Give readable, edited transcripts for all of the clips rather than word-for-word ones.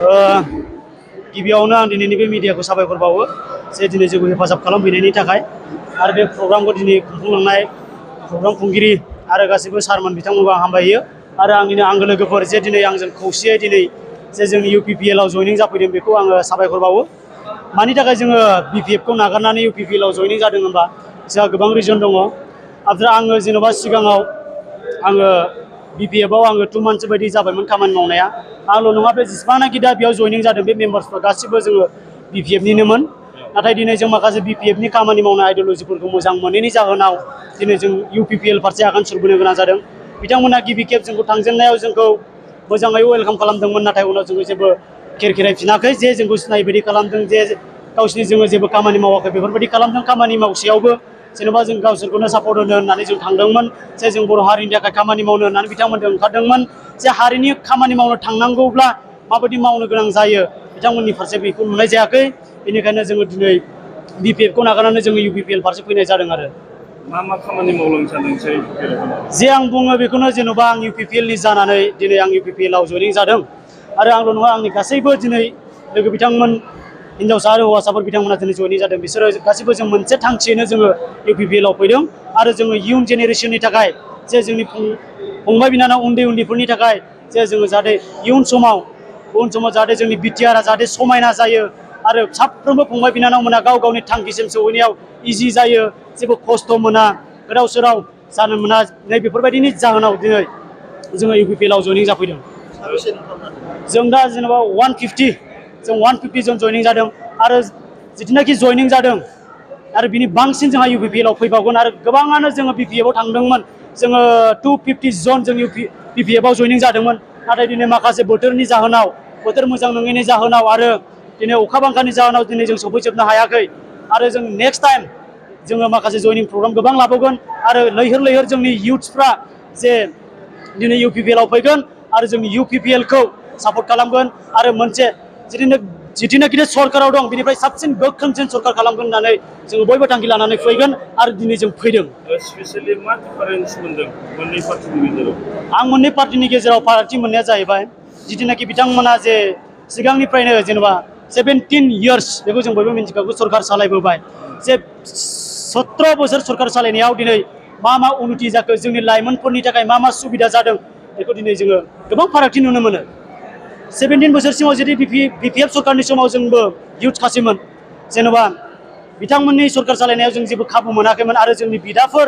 गिबियावनो आं दिनैनि बे मिडियाखौ साबायखर बावो जे दिनै जोंखौ हेफाजाब खालामफैनायनि थाखाय आरो बे प्रग्रामखौ दिनै खुंफुंलांनाय प्रग्राम खुंगिरि आरो गासैबो सारमोन बिथांमोनखौ आं हामबायो आरो आंनिनो आंगो लोगोफोर जे दिनै आंजों खौसेयै दिनै जे जोंनि UPPL आव जयनिं जाफैदों बेखौ आङो साबायखर बावो। मानि थाखाय जोङो BPF खौ नागारनानै UPPL आव जयनिं जादों होनबा जोंहा गोबां रिजन दङ। आफ्टार आङो जेन'बा सिगाङाव आङो BPF आव आङो 2 मान्थ्स बायदि जाबायमोन खामानि मावनाया आंल' नङा बे जेसेबांनाखि दा बेयाव जयनिं जादों बे मेम्बार्सफोर गासिबो जोङो BPF निनोमोन। नाथाय दिनै जों माखासे BPF नि खामानि मावनाय आइडिय'लजिफोरखौ मोजां मोनैनि जाहोनाव दिनै जों UPPL फारसे आगान सुरबोनो गोनां जादों। बिथांमोना गिबि खेब जोंखौ थांजेननायाव जोंखौ मोजाङै वेलकाम खालामदोंमोन नाथाय उनाव जोंखौ जेबो खेरखेरायफिनाखै जे जोंखौ सिनाय बायदि खालामदों जे गावसिनि जोङो जेबो खामानि मावाखै बेफोरबायदि खालामदों। खामानि मावसेयावबो जेनेबा जों गावसोरखौनो सापर्ट होनो होननानै जों थांदोंमोन जे जों बर' हारिनि थाखाय खामानि मावनो होननानै बिथांमोनजों ओंखारदोंमोन जे हारिनि खामानि मावनो थांनांगौब्ला माबायदि मावनो गोनां जायो बिथांमोननि फारसे बेखौ नुनाय जायाखै। बेनिखायनो जोङो दिनै BPF खौ नागारनानै जोङो UPPL फारसे फैनाय जादों आरो मा खामानि मावलांनो सानदों नोंसोर UPPL आव? जे आं बुङो बेखौनो जेन'बा आं UPPL नि जानानै दिनै आं UPPL आव जयनिं जादों आरो आंल' नङा आंनि गासैबो दिनै लोगो बिथांमोन हिनजावसा आरो हौवासाफोर बिथांमोना दिनै जयनिं जादों बिसोरो गासैबो जों मोनसे थांखियैनो जोङो UPPL आव फैदों आरो जोङो इयुन जेनेरेसननि थाखाय जे जोंनि फंबाय बिनानाव उन्दैफोरनि थाखाय जे जोङो जाहाथे इयुन समाव जाहाथे जोंनि BTR आ जाहाथे समायना जायो आरो साफ्रोमबो फंबाय बिनानावमोना गाव गावनि थांखिसिम सौहैनायाव इजि जायो जेबो खस्थ' मोना गोदाव सोराव जानो मोना नै बेफोरबायदिनि जाहोनाव दिनै जोङो UPPL आव जयनिं जाफैदों। जों दा जेनेबा 150 जन जयनिं जादों आरो जिथुनाखि जयनिं जादों आरो बिनि बांसिन जोंहा UPPL आव फैबावगोन आरो गोबाङानो जोङो BPF आव थांदोंमोन जोङो 250 जन जों BPF आव जयनिं जादोंमोन। नाथाय दिनै माखासे बोथोरनि जाहोनाव बोथोर मोजां नङैनि जाहोनाव आरो दिनै अखा बांखानि जाहोनाव दिनै जों सफैजोबनो हायाखै आरो जों नेक्स्ट टाइम जोङो माखासे जयनिं प्रग्राम गोबां लाबावगोन आरो लैहोर लैहोर जोंनि इयुथ्सफ्रा जे दिनै UPPL आव फैगोन आरो जोंनि UPPL खौ सापर्ट खालामगोन आरो मोनसे जिथुनाखि सरकाराव दं बिनिफ्राय साबसिन गोख्रोंसिन सरकार खालामगोन होननानै जोङो बयबो थांखि लानानै फैगोन आरो दिनै जों फैदों। स्पेसियेलि मा डिफारेन्स मोनदों मोननै पार्टिनि गेजेराव? आं मोननै पार्टिनि गेजेराव फारागथि मोननाया जाहैबाय जिथुनाखि बिथांमोना जे सिगांनिफ्रायनो जेनेबा 17 इयार्स बेखौ जों बयबो मिन्थिखागौ सरकार सालायबोबाय जे 17 बोसोर सरकार सालायनायाव दिनै मा उन्नति जाखो जोंनि लाइमोनफोरनि थाखाय मा सुबिदा जादों बेखौ दिनै जोङो गोबां फारागथि नुनो मोनो। 17 बोसोरसिमाव जुदि BPF सरकारनि समाव जोंबो इयुथ खासैमोन जेन'बा बिथांमोननि सरकार सालायनायाव जों जेबो खाबु मोनाखैमोन आरो जोंनि बिदाफोर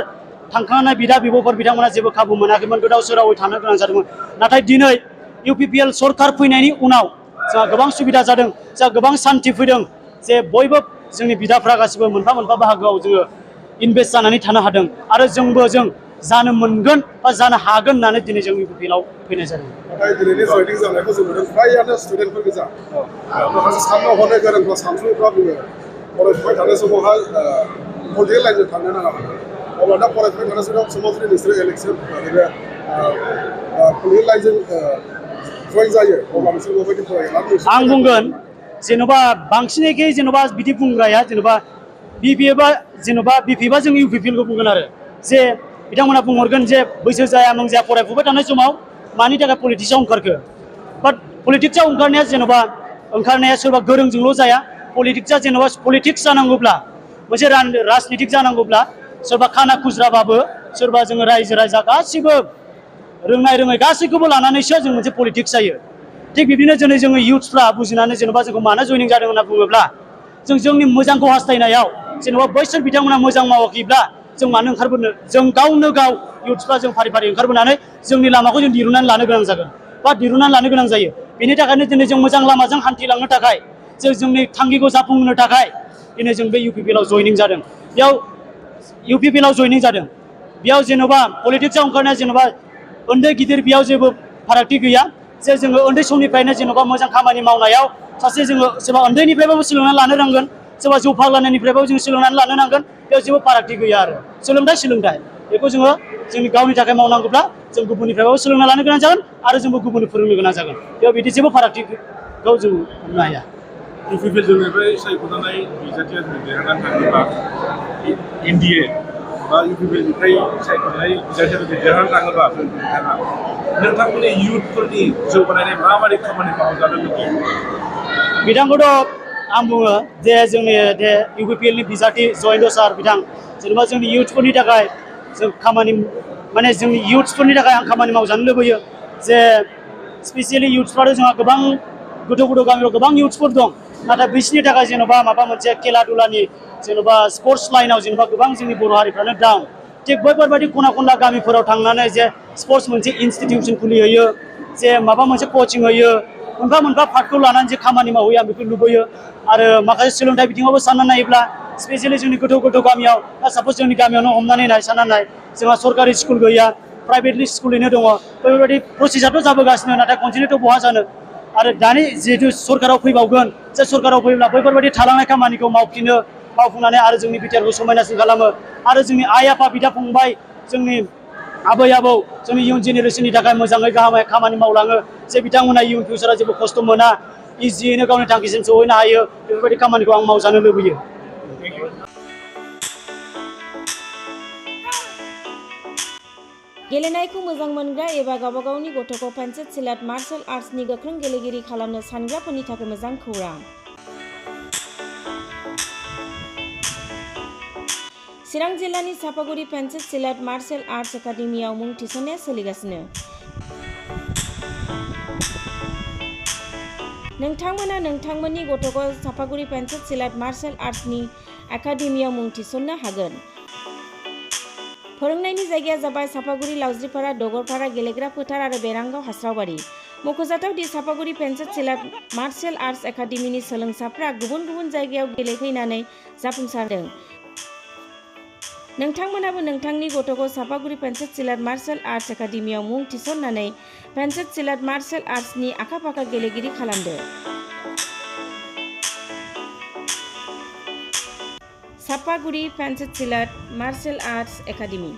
थांखांनाय बिदा बिब'फोर बिथांमोना जेबो खाबु मोनाखैमोन गोदाव सोरावै थानो गोनां जादोंमोन। नाथाय दिनै UPPL सरकार फैनायनि उनाव जोंहा गोबां सुबिदा जादों जोंहा गोबां सान्थि फैदों जे बयबो जोंनि बिदाफ्रा गासिबो मोनफा मोनफा बाहागोआव जोङो इनभेस्ट जानानै थानो हादों आरो जोंबो जानो मोनगोन बा जानो हागोन होननानै दिनै जों UPPL आव फैनाय जादों। नाथाय दिनैनि जयनिं जानायखौ जों नुदों फ्रायानो स्टुडेन्टफोर गोजा माखासे साननो हनो गोरोंफ्रा सानसुमैफ्रा बुङो फरायफुबाय थानाय समावहाय पलिटिकेल लाइनजों थांनो नाङा अब्ला दा फरायफुबाय थानाय समाव जुदि नोंसोरो इलेक्सन नैबे पलिटिकेल लाइनजों जयन जायो अब्ला नोंसोर माबायदि फरायगोन? आं बुंगोन जेन'बा बांसिनैखि जेन'बा बिदि बुंग्राया जेन'बा BPF आ जों UPPL खौ बुंगोन आरो जे बिथांमोना बुंहरगोन जे बैसो जाया नं जाया फरायफुबाय थानाय समाव मानि थाखाय पलिटिक्सआव ओंखारखो बाट पलिटिक्सआव ओंखारनाया जेन'बा ओंखारनाया सोरबा गोरोंजोंल' जाया पलिटिक्सआ जेन'बा पलिटिक्स जानांगौब्ला मोनसे राजनितिक जानांगौब्ला सोरबा खाना खुज्राबाबो सोरबा जोङो रायजो राजा गासिबो रोंनाय रोङै गासैखौबो लानानैसो जों मोनसे पलिटिक्स जायो। थिग बिदिनो दिनै जोङो इयुथ्सफ्रा बुजिनानै जेन'बा जोंखौ मानो जयनिं जादों होनना बुङोब्ला जों जोंनि मोजांखौ हास्थायनायाव जेन'बा बैसोर बिथांमोना मोजां मावाखैब्ला जों मानो ओंखारबोनो जों गावनो गाव इयुथ्सफ्रा जों फारि फारि ओंखारबोनानै जोंनि लामाखौ जों दिरुननानै लानो गोनां जागोन बा दिरुननानै लानो गोनां जायो। बेनि थाखायनो दिनै जों मोजां लामाजों हान्थिलांनो थाखाय जों जोंनि थांखिखौ जाफुंहोनो थाखाय दिनै जों बे UPPL आव जयनिं जादों। बेयाव UPPL आव जयनिं जादों बेयाव जेन'बा पलिटिक्सआव ओंखारनाया जेन'बा उन्दै गिदिर बेयाव जेबो फारागथि गैया जे जोङो उन्दै समनिफ्रायनो जेन'बा मोजां खामानि मावनायाव सासे जोङो सोरबा उन्दैनिफ्रायबाबो सोलोंनानै लानो नांगोन सोरबा जौ फाग्लानायनिफ्रायबाबो जों सोलोंनानै लानो नांगोन बेयाव जेबो फारागथि गैया आरो सोलोंथाइ बेखौ जोङो जोंनि गावनि थाखाय मावनांगौब्ला जों गुबुननिफ्रायबाबो सोलोंना लानो गोनां जागोन आरो जोंबो गुबुननो फोरोंनो गोनां जागोन बेयाव बिदि जेबो फारागथिखौ जों नुनो हाया। UPPL जोंनिफ्राय सायख'जानाय बिजाथिया जुदि देरहानानै थाङोबा NDA बा इउपिपिएलनिफ्राय सायख'नाय बिजाथिफोरखौ देरहानो थाङोबा नोंथांमोननि इयुथफोरनि जौगानायनि माबायदि खामानि मावजानो लुबैयो? बिथांखौथ' आं बुङो जे जोंनि बे इउपिपिएलनि बिजाथि जयेन्त सार बिथां जेनेबा जोंनि इयुथफोरनि थाखाय जों खामानि माने जोंनि इयुथफोरनि थाखाय आं खामानि मावजानो लुबैयो जे स्पेसियेलि इयुथफ्राथ' जोंहा गोबां गोथौ गोथौ गामियाव गोबां इयुथ्सफोर दं नाथाय बिसोरनि थाखाय जेन'बा माबा मोनसे खेला दुलानि जेन'बा स्पर्ट्स लाइनाव जेन'बा गोबां जोंनि बर' हारिफ्रानो डाउन थिग बैफोरबायदि खना खनला गामिफोराव थांनानै जे स्पर्ट्स मोनसे इनस्टिटिउसन खुलिहैयो जे माबा मोनसे कचिं होयो मोनफा मोनफा पार्टखौ लानानै जे खामानि मावहैयो आं बेखौ लुबैयो आरो माखासे सोलोंथाइ बिथिङावबो साननानै नायोब्ला स्पेसियेलि जोंनि गोथौ गोथौ गामियाव दा साप'ज जोंनि गामियावनो हमनानै नाय साननानै नाय जोंहा सरकारि स्कुल गैया प्राइभेटलि स्कुलैनो दङ बेफोरबायदि प्रसेसआथ' जाबोगासिनो नाथाय कन्टिनिउथ' बहा जानो आरो दानि जिहेतु सरकाराव फैबावगोन जे सरकाराव फैब्ला बैफोरबायदि थालांनाय खामानिखौ मावफुंनानै आरो जोंनि बिटिआरखौ समायनासिन खालामो आरो जोंनि आइ आफा बिदा फंबाय जोंनि आबै आबौ जोंनि इयुन जेनेरेसननि थाखाय मोजाङै गाहामै खामानि मावलाङो जे बिथांमोना इयुन फिउचाराव जेबो खस्थ' मोना इजियैनो गावनि थांखिसिम सहैनो हायो बेफोरबायदि खामानिखौ आं मावजानो लुबैयो। गेलेनायखौ मोजां मोनग्रा एबा गावबा गावनि गथ'खौ पेन्सिल सिलाट मार्शेल आर्ट्सनि गोख्रों गेलेगिरि खालामनो सानग्राफोरनि थाखाय मोजां खौरां। चिरां जिल्लानि चापागुरि पेन्सिल सिलाट मार्शेल आर्ट्स एकाडेमियाव मुं थिसननाया सोलिगासिनो। नोंथांमोना नोंथांमोननि गथ'खौ चापागुरि पेन्सिल सिलाट मार्शेल आर्ट्सनि एकाडेमियाव मुं थिसननो हागोन। फोरोंनायनि जायगाया जाबाय चापागुरि लावज्रिपारा दगरपारा गेलेग्रा फोथार आरो बेरांगाव हास्रावबारि। मख'जाथाव दि चापागुरि पेन्सिल सिलाट मार्शेल आर्ट्स एकाडेमिनि सोलोंसाफ्रा गुबुन गुबुन जायगायाव गेलेहैनानै जाफुंसारदों। नोंथांमोनाबो नोंथांनि गथ'खौ चापागुरि पेन्सिल सिलाट मार्शेल आर्ट्स एकाडेमियाव मुं थिसननानै पेन्सिल सिलाट मार्शेल आर्ट्सनि आखा फाखा गेलेगिरि खालामदो। चापागुरि पेन्सिल सिलाट मार्शेल आर्ट्स एकाडेमि।